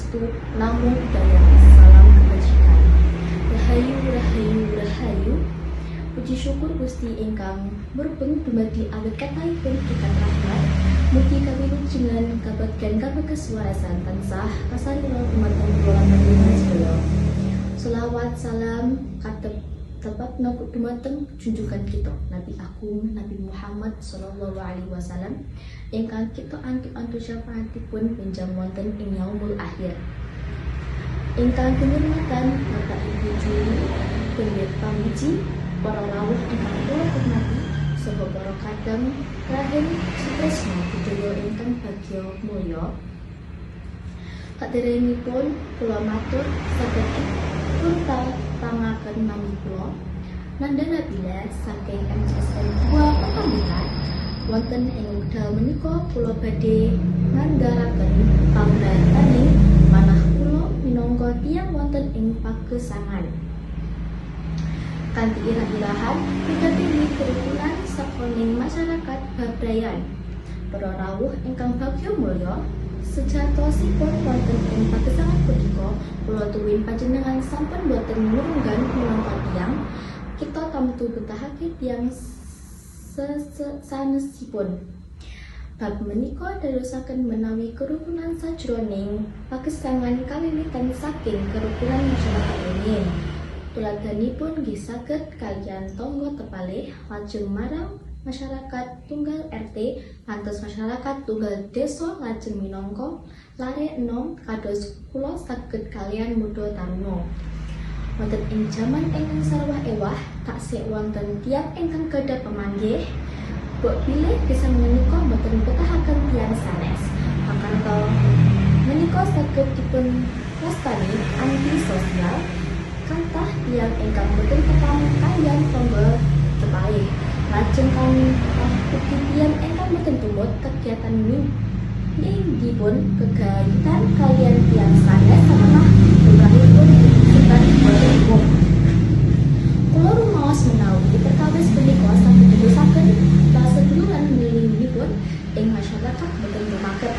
Swastiastu, Namo Buddhaya, Salam Kebajikan. Rahayu, rahayu, rahayu. Puji syukur Gusti ingkang murbeng dumadi awit kathahipun berkat rahmat. Mugi kawilujengan kabagyan kabekeswarasan tansah kasalira dumateng kula panjenengan sedaya. Selawat salam katepapna dumateng junjungan kita Nabi Agung Nabi Muhammad sallallahu alaihi wasallam ingkang kita antu-antu syafaatipun benjang wonten ing yaumul akhir. Ingkang kinurmatan Bapak Ibu juru pemilik pamuji, para rawuh ingkang kula hormati, saha para kadang rahim sutresna budaya ingkang bagya mulya. Saderengipun kula matur, saged dipun tepangaken nami kula Nanda Nabila saking MCSN 2 Kota Blitar. Wonten ing wekdal menika kula badhe ngandharaken pamrentaning manah kula minangka tiyang wonten ing pagesangan. Kanthi irah-irahan migateni kerukunan sakroning masyarakat Babrayan. Para rawuh ingkang bagya mulya, sejatosipun wonten ing pagesangan punika kula tuwin panjenengan sampun boten ngrunggan minangka tiyang, kita tamtu betahake tiyang sanesipun. Bab menika dadosaken menawi kerukunan sajroning pagesangan kawiwitan saking kerukunan masyarakat rumiyin. Tuladhanipun nggih saged kaliyan tangga tepalih, lajeng marang masyarakat tunggal RT, ngantos masyarakat tunggal desa, lajeng minangka lare enom kados kula saged kaliyan muda taruna. Wonten ing jaman ingkang sarwah ewah taksih wonten tiyang ingkang gadah pemanggih. Mbok bilih gesang menika boten betahaken tiyang sanes. Pakarta menika saged dipun wastani anti sosial. Kathah tiyang ingkang boten tepang kaliyan tangga tepalih. Lajeng kathah ugi tiyang ingkang boten tumut kegiatan minggipun gegayutan kaliyan tiyang sanes, satemah lumrahipun dipunsebat boten umum. Kula rumaos menawi perkawis punika saged dadosaken paseduluran milinipun ing masyarakat boten rumaket.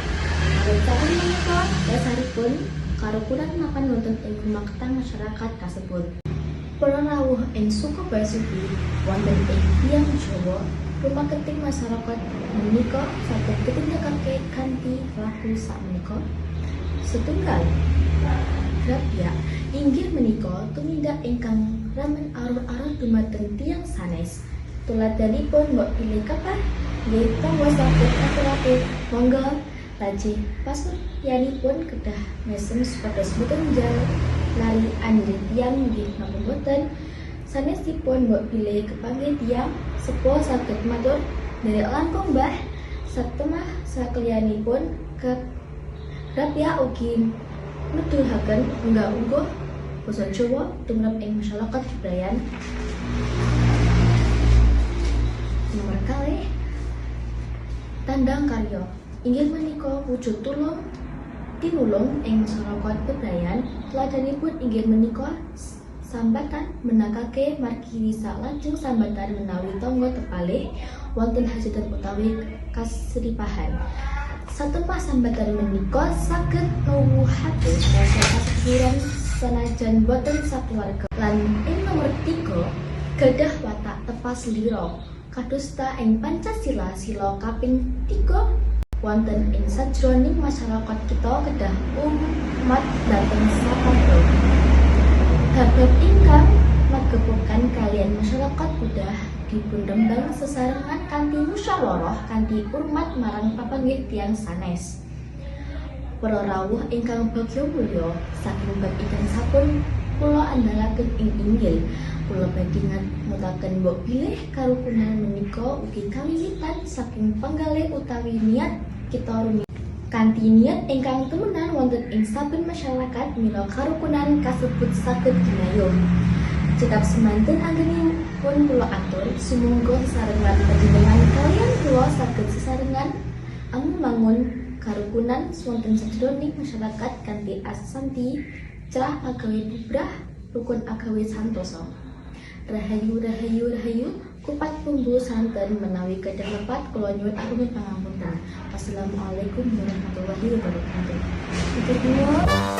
Awit saking menika dasaripun karukunan mapan wonten ing rumaketang masyarakat kasebut. Para rawuh ing suku Basuki wonten ing tiyang Jawa, rumaketing masyarakat menika saged ditindakake kanthi laku sakmenika. Setunggal, grapyak inggih menika tumindak ingkang remen aruh-aruh dumateng tiyang sanes. Tuladhanipun mbok bilih kathah nggih tangga saged ngaturake monggo, lajeng pasuryanipun kedah mesem supados boten njalari anire tiyang, nggih napa boten? Sanesipun mbok bilih kepanggih tiyang sepuh saged matur, "Nderek langkung, Mbah." Satemah sakliyanipun, grapyak ugi nuduhaken unggah-ungguh basa Jawa tumrap ing masyarakat Bebrayan. Nomor 2, tandang karya inggih menika wujud tulung tinulung ing masyarakat Bebrayan. Tuladhanipun inggih menika sambatan menakake margi lajeng sambatan menawi tangga tepalih wonten hajatan utawi kasripahan. Satemah sambatan menika saged nuwuhake rasa kaseduluran senajan boten sakeluarga. Lan ing nomor 3, gadah watak tepa slira kadosta ing Pancasila sila kaping 3, wonten ing sajroning masyarakat kita kedah umat dhateng sapadha. Bab ingkang magepokan kaliyan masyarakat kedah dipunrembag sesarengan kanthi musyawarah kanthi urmat marang papanggih tiyang sanes. Para rawuh ingkang bagya mulya, saking bab ingkang sampun kula andharaken ing inggil, kula badhe ngemutaken mbok bilih karukunan menika ugi kawiwitan saking panggalih utawi niat kita rumiyin. Kanthi niat ingkang temenan wonten ing saben masyarakat, mila karukunan kasebut saged ginayuh. Cekap semanten anggenipun kula atur, sumangga sesarengan panjenengan kaliyan kula saged sesarengan amangun karukunan wonten sajroning masyarakat kanthi asanti crah agawe bubrah, rukun agawe santosa. Rahayu, rahayu, rahayu. Kupat bumbu santen, menawi gadah lepat kula nyuwun agung pangapunten. Wassalamualaikum warahmatullahi wabarakatuh. Matur nuwun.